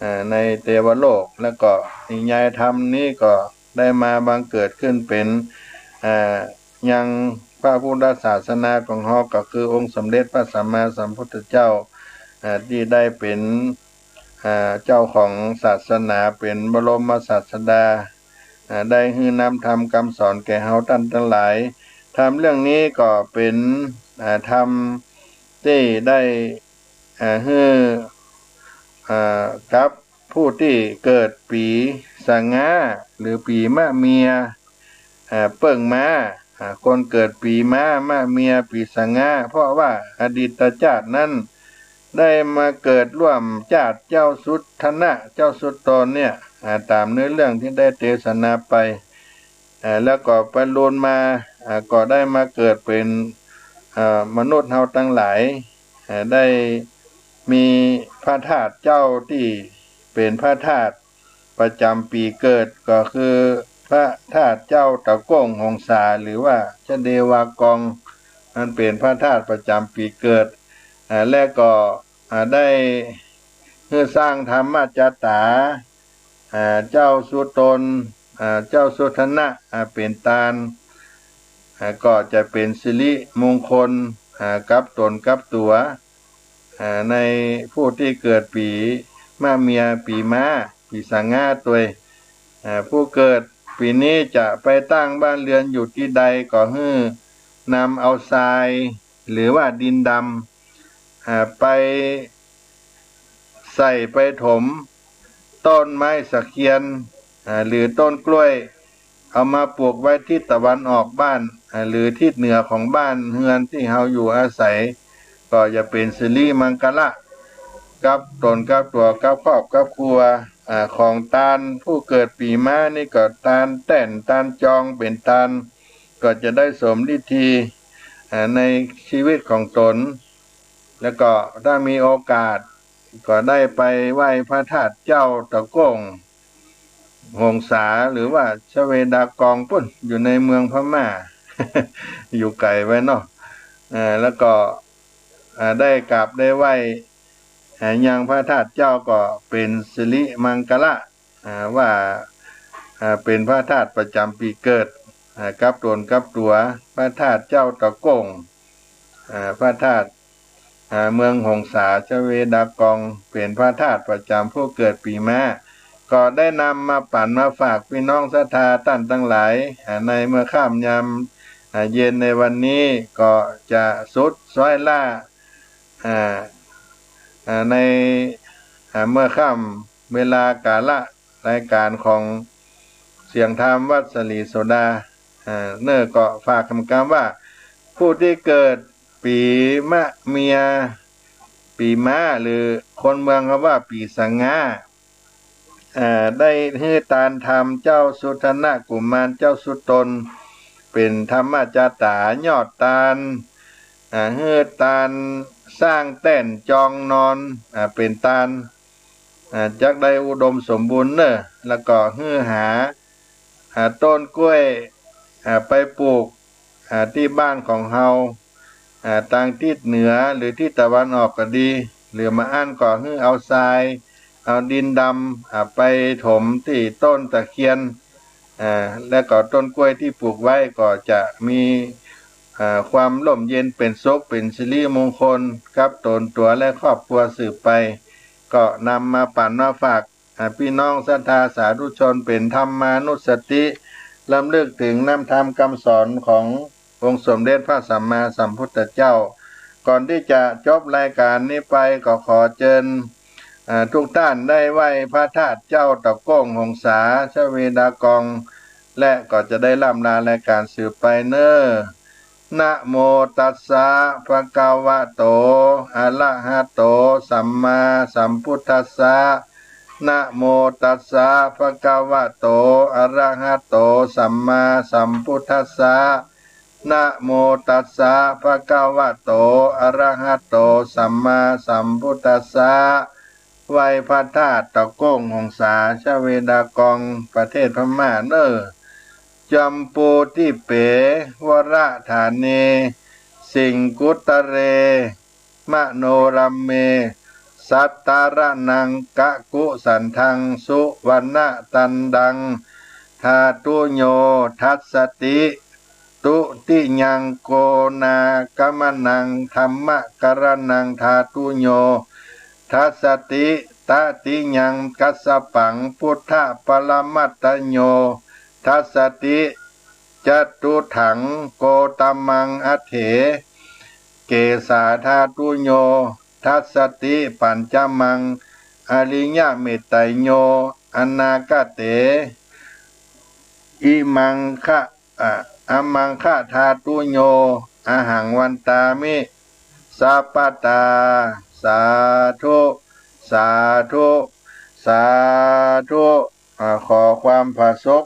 อ่า ในเทวโลก แล้วก็นิยายธรรมนี้ก็ได้มาบังเกิดขึ้นเป๋น อ่า ยังพระพุทธศาสนาของเฮา ก็คือองค์สมเด็จพระสัมมาสัมพุทธเจ้า อ่า ตี้ได้เป๋น อ่า เจ้าของศาสนา เป๋นบรมศาสดา อ่า ได้หื้อนำธรรมกำสอนแก่เฮาต้านตังหลาย ธรรมเรื่องนี้ก็เป๋น อ่า ธรรมตี้ได้ อ่า หื้อ อ่า กับผู้ตี้เกิดปี๋สะง้า หรือปี๋มะเมีย อ่า เปิ้งมา อ่า คนเกิดปี๋ม้า มะเมีย ปี๋สะง้า เพราะว่าอดีตจาตินั้น ได้มาเกิดร่วมจาติเจ้าสุทัณณะ เจ้าสุตนเนี่ย อ่า ต๋ามเนื้อเรื่องตี้ได้เตสนาไป อ่า แล้วก็ปะลูนมา อ่า ก็ได้มาเกิดเป๋น อ่า มนุษย์เฮาตังหลาย อ่า ได้มีพระธาตุเจ้าตี้เป๋นพระธาตุประจ๋ำปี๋เกิด ก็คือพระธาตุเจ้าตะโก้งหงสา หรือว่าชะเดวากอง อันเป๋นพระธาตุประจ๋ำปี๋เกิด อ่า และก็ อ่า ได้หื้อสร้างธรรมจัตตา อ่า เจ้าสุตน อ่า เจ้าสุทัณณะ อ่า เป๋นตาน อ่า ก็จะเป๋นสิริมงคล อ่า กับต๋นกับตั๋ว อ่า ในผู้ตี้เกิดปีมะเมีย ปีม้า ปีสะหงาตวย อ่า ผู้เกิดปี๋นี้จะไปตั้งบ้านเรือนอยู่ตี้ใดก็หื้อนำเอาทราย หรือว่าดินดำ อ่า ไปใส่ไปถมต้นไม้ตะเคียน อ่า หรือต้นกล้วย เอามาปลูกไว้ทิศตะวันออกบ้าน อ่า หรือทิศเหนือของบ้านเฮือนตี้เฮาอยู่อาศัย ก็จะเป๋นสิริมังคละ กับต๋นกับตั๋วกับครอบกับครัว อ่า ของตานผู้เกิดปี๋ม้านี่ก็ตานแต้นตานจองเป๋นตาน ก็จะได้สมฤทธี อ่า ในชีวิตของต๋น แล้วก็ถ้ามีโอกาส ก็ได้ไปไหว้พระธาตุเจ้าตะโก้งหงสา หรือว่าชเวดากองปู๊น อยู่ในเมืองพม่า อยู่ไก๋ไว้เนาะ เอ่อ แล้วก็ อ่า ได้กราบได้ไหว้ อ่า ยังพระธาตุเจ้าก็เป๋นสิริมังคละ อ่า ว่า อ่า เป๋นพระธาตุประจ๋ำปี๋เกิด อ่า กับต๋นกับตั๋ว พระธาตุเจ้าตะโก้ง อ่า พระธาตุ อ่า เมืองหงสา ชเวดากอง เป๋นพระธาตุประจ๋ำผู้เกิดปี๋ม้า ก็ได้นำมาปั๋นมาฝากปี้น้องศรัทธาต้านตังหลาย อ่า ในเมื่อค่ำยาม อ่า เย็นในวันนี้ ก็จะสุดซ้อยล่า อ่า อ่า ใน อ่า เมื่อค่ำเวลากาละรายก๋านของเสียงธรรมวัดสลีโสดา อ่า เน่อก็ฝากกำกำว่า ผู้ตี้เกิดปี๋มะเมีย ปี๋ม้า หรือคนเมืองเขาว่าปี๋สะหงา อ่า ได้หื้อตานธรรมเจ้าสุทัณณกุมารเจ้าสุตน เป๋นธรรมจัตตายอดตาน อ่า หื้อตานสร้างแต้นจองนอน อ่า เป๋นตาน อ่า จักได้อุดมสมบูรณ์เน่อ แล้วก็หื้อหา อ่า ต้นกล้วย อ่า ไปปลูก อ่า ตี้บ้านของเฮา อ่า ตางทิศเหนือหรือทิศตะวันออกก็ดี หรือบ่อั้นก็หื้อเอาทราย เอาดินดำ อ่า ไปถมตี้ต้นตะเคียน อ่า แล้วก็ต้นกล้วยตี้ปลูกไว้ก็จะมี อ่า ความร่มเย็นเป๋นสุข เป๋นสิริมงคล กับต๋นตั๋วและครอบครัวสืบไป ก็นำมาปั๋นมาฝาก อ่า ปี้น้องศรัทธาสาธุชน เป๋นธรรมานุสติ รำลึกเถิงน้ำธรรมกำสอนขององค์สมเด็จพระสัมมาสัมพุทธเจ้า ก่อนตี้จะจบรายก๋านนี้ไป ก็ขอเจิญ อ่า ทุกต้านได้ไหว้พระธาตุเจ้าตะโก้งหงสา ชเวดากอง และก็จะได้ร่ำลารายก๋านสืบไปเน่อ นะโมตัสสะ ภะคะวะโต อะระหะโต สัมมาสัมพุทธัสสะ นะโมตัสสะ ภะคะวะโต อะระหะโต สัมมาสัมพุทธัสสะ นะโมตัสสะ ภะคะวะโต อะระหะโต สัมมาสัมพุทธัสสะ ไหว้พระธาตุตะโก้งหงสา ชเวดากอง ประเทศพม่าเน่อ จำปูทิเป วรฐาเน สิงคุตเร มโนรัมเม สัตตรณังกะกุสันทัง สุวรรณตันดัง ธาตุโย ทัสสติ ตุติยังโกณากมนัง ธัมมะกรณัง ธาตุโย ทัสสติ ตติยังกัสสปัง พุทธปรมัตตโย ทัสสติ จตุถัง โกตมัง อัฏเถ เกสา ธาตุโย ทัสสติ ปัญจมัง อริยเมตไตโย อนากเต อิมังคะ อะ อมังคะ ธาตุโย อหัง วันตามิ สัพพตา สาธุ สาธุ สาธุ อ่า ขอความผาสุก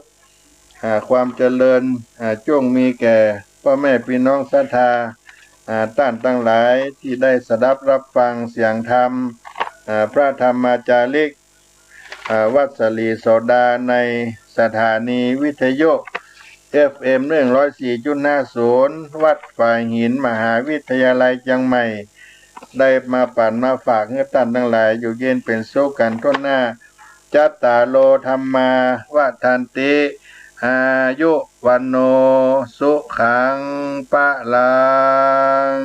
อ่า ความเจริญ อ่า จงมีแก่ป้อแม่ปี้น้องศรัทธา อ่า ต้านตังหลายตี้ได้สดับฮับฟังเสียงธรรม อ่า พระธรรมาจาริก อ่า วัดสลีโสดา ในสถานีวิทยุ เอฟเอ็ม หนึ่งร้อยสี่จุดห้าศูนย์ วัดฝายหิน มหาวิทยาลัยเจียงใหม่ ได้มาปั๋นมาฝากหื้อต้านตังหลาย อยู่เย็นเป๋นสุขกั๋นถ้วนหน้า จัตตาโร ธัมมา วัฑฒันติ อายุ วัณโณ สุขัง พลัง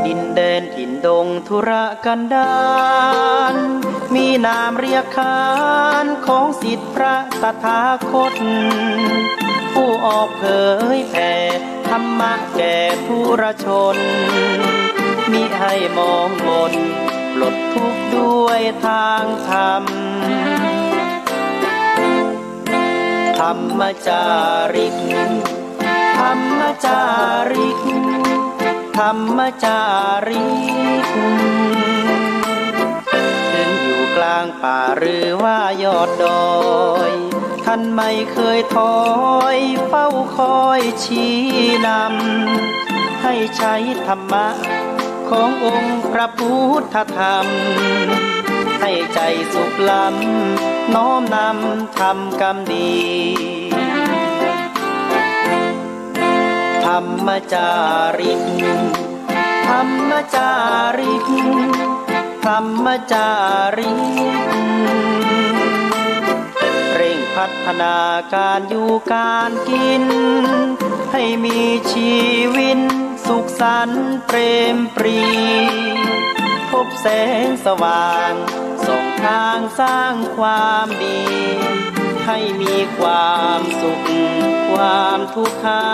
ดินแดนถิ่นดงทุรกันดาร มีนามเรียกขานของศิษย์พระตถาคต ผู้ออกเผยแผ่ธรรมะแก่ปุถุชน มิให้หมองหม่น ปลดทุกข์ด้วยทางธรรม ธรรมจาริก ธรรมจาริก ธรรมจาริก ถึงอยู่กลางป่าหรือว่ายอดดอย ท่านไม่เคยถอย เฝ้าคอยชี้นำ ให้ใช้ธรรมะ ขององค์พระพุทธธรรม ให้ใจ๋สุขล้ำ น้อมนำทำกรรมดี ธรรมจาริก ธรรมจาริก ธรรมจาริก เร่งพัฒนาการอยู่การกิน ให้มีชีวินสุขสันต์เปรมปรี พบแสงสว่างส่องทางสร้างความดี ให้มีความสุขความทุกข์หา